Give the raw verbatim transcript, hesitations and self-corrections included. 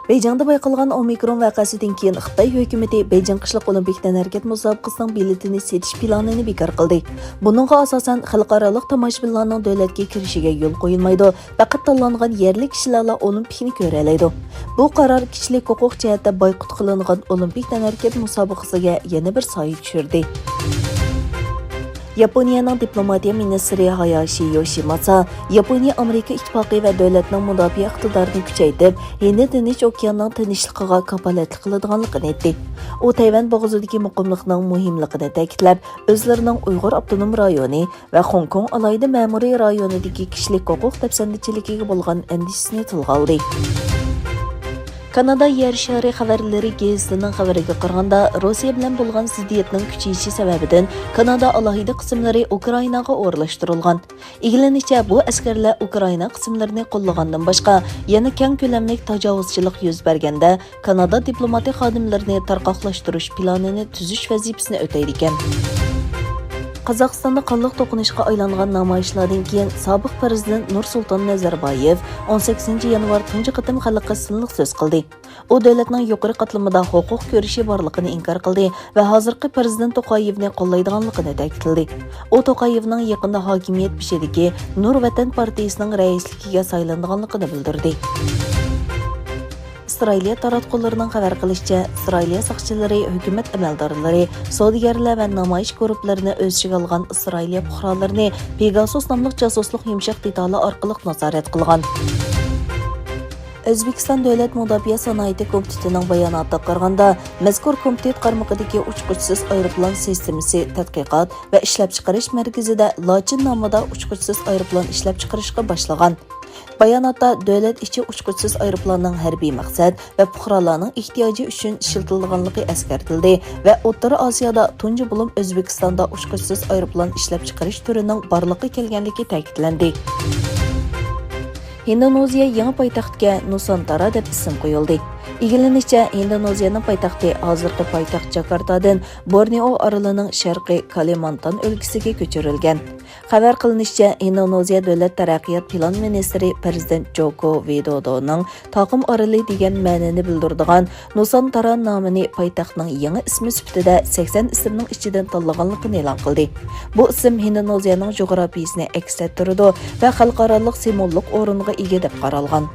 بېيجىڭدا بايقالغان ئومىكرون ۋەقەسىدىن كېيىن، خىتاي ھۆكۈمىتى بېيجىڭ قىشلىق ئولىمپىك تەنھەرىكەت مۇسابىقىسىنىڭ بېلىتىنى سېتىش پىلانىنى بىكار قىلدى. بۇنىڭغا ئاساسەن، خەلقئارالىق تاماشىبىنلارنىڭ دۆلەتكە كىرىشىگە يول قويۇلمايدۇ، پەقەت تاللانغان يەرلىك كىشىلەرلا ئولىمپىكنى كۆرەلەيدۇ. بۇ قارار كىشىلىك ھوقۇق جەھەتتە بايقۇت قىلىنغان ئولىمپىك تەنھەرىكەت مۇسابىقىسىگە يەنە بىر سايە چۈشۈردى. ياپونىيەنىڭ دىپلوماتىيە مىنىستىرى ھاياشى يوشىماسا، ياپونىيە ئامېرىكا ئىتتىپاقى ۋە دۆلەتنىڭ مۇداپىئە ئىقتىدارىنى كۈچەيتىپ، ھىندى تىنچ ئوكياننىڭ تىنچلىقىغا كاپالەتلىك قىلىدىغانلىقىنى ئېيتتى. ئۇ تەيۋەن بوغۇزىدىكى مۇقىملىقنىڭ مۇھىملىقىنى تەكىتلەپ، ئۆزلىرىنىڭ ئۇيغۇر ئاپتونوم رايونى ۋە خوڭكوڭ ئالاھىدە مەمۇرىي رايونىدىكى كىشىلىك ھوقۇق دەپسەندىچىلىكىگە بولغان ئەندىشىسىنى تىلغا ئالدى. كانادا يەر شارى خەۋەرلىرى گېزىتىنىڭ خەۋىرىگە قارىغاندا، روسىيە بىلەن بولغان زىددىيەتنىڭ كۈچىيىشى سەۋەبىدىن كانادا ئالاھىدە قىسىملىرى ئۇكرائىناغا ئورۇنلاشتۇرۇلغان. ئىگىلىنىشىچە، بۇ ئەسكەرلەر ئۇكرائىنا قىسىملىرىنى قوللىغاندىن باشقا، يەنە كەڭ كۆلەملىك تاجاۋۇزچىلىق يۈز بەرگەندە، كانادا دىپلوماتىك خادىملىرىنى تارقاقلاشتۇرۇش پىلانىنى تۈزۈش ۋەزىپىسىنى ئۆتەيدىكەن. قازاقىستاندا قانلىق توقۇنۇشقا ئايلانغان نامايىشلاردىن كېيىن، سابىق پىرېزىدېنت نۇرسۇلتان نەزەربايېۋ ئون سەككىزىنچى يانۋار تۇنجى قېتىم خەلققە سىنلىق سۆز قىلدى. ئۇ دۆلەتنىڭ يۇقىرى قاتلىمىدا ھوقۇق كۈرىشى بارلىقىنى ئىنكار قىلدى ۋە ھازىرقى پىرېزىدېنت توقايېۋنى قوللايدىغانلىقىنى تەكىتلىدى. ئۇ توقايېۋنىڭ يېقىندا ھاكىمىيەت بېشىدىكى نۇر ۋەتەن پارتىيىسىنىڭ رەئىسلىكىگە سايلىنىدىغانلىقىنى بىلدۈردى. ئىسرائىلىيە تاراتقۇلىرىنىڭ خەۋەر قىلىشىچە، ئىسرائىلىيە ساقچىلىرى ھۆكۈمەت ئەمەلدارلىرى، سودىگەرلەر ۋە نامايىش گۇرۇپپىلىرىنى ئۆز ئىچىگە ئالغان ئىسرائىلىيە پۇقرالىرىنى پېگاسۇس ناملىق جاسۇسلۇق يۇمشاق دېتالى ئارقىلىق نازارەت قىلغان. ئۆزبېكىستان دۆلەت مۇداپىئە سانائىتى كومىتېتىنىڭ باياناتىغا قارىغاندا، مەزكۇر كومىتېت قارمىقىدىكى ئۇچقۇچىسىز ئايروپىلان سىستېمىسى تەتقىقات ۋە ئىشلەپچىقىرىش مەركىزىدە لاچىن نامىدا ئۇچقۇچىسىز ئايروپىلان ئىشلەپچىقىرىشقا باشلىغان. باياناتتا دۆلەت ئىچى ئۇچقۇچىسىز ئايروپىلاننىڭ ھەربىي مەقسەت ۋە پۇقرالارنىڭ ئېھتىياجى ئۈچۈن ئىشلىتىلىدىغانلىقى ئەسكەرتىلدى ۋە ئوتتۇرا ئاسىيادا تۇنجى بولۇم ئۆزبېكىستاندا ئۇچقۇچىسىز ئايروپىلان ئىشلەپچىقىرىش تۈرىنىڭ بارلىققا كەلگەنلىكى تەكىتلەندى. ھىندونېزىيە يېڭى پايتەختكە نۇسانتارا دەپ ئىسىم قويۇلدى. ئىگىلىنىشىچە، ھىندونېزىيەنىڭ پايتەختى ھازىرقى پايتەخت جاكارتادىن بورنېئو ئارىلىنىڭ شەرقىي كالىمانتان ئۆلكىسىگە كۆچۈرۈلگەن. خەۋەر قىلىنىشىچە، ھىندونېزىيە دۆلەت تەرەققىيات پىلان مىنىستىرى پىرېزىدېنت جوكو ۋىدودونىڭ تاقىم ئارىلى دېگەن مەنىنى بىلدۈرىدىغان نۇسانتارا نامىنى پايتەختنىڭ يېڭى ئىسمى سۈپىتىدە سەكسەن ئىسىمنىڭ ئىچىدىن تاللىغانلىقىنى ئېلان قىلدى. بۇ ئىسىم ھىندونېزىيەنىڭ جۇغراپىيىسىنى ئەكس ئەتتۈرىدۇ ۋە خەلقئارالىق سىمۋوللۇق ئورۇنغا ئىگە دەپ قارالغان.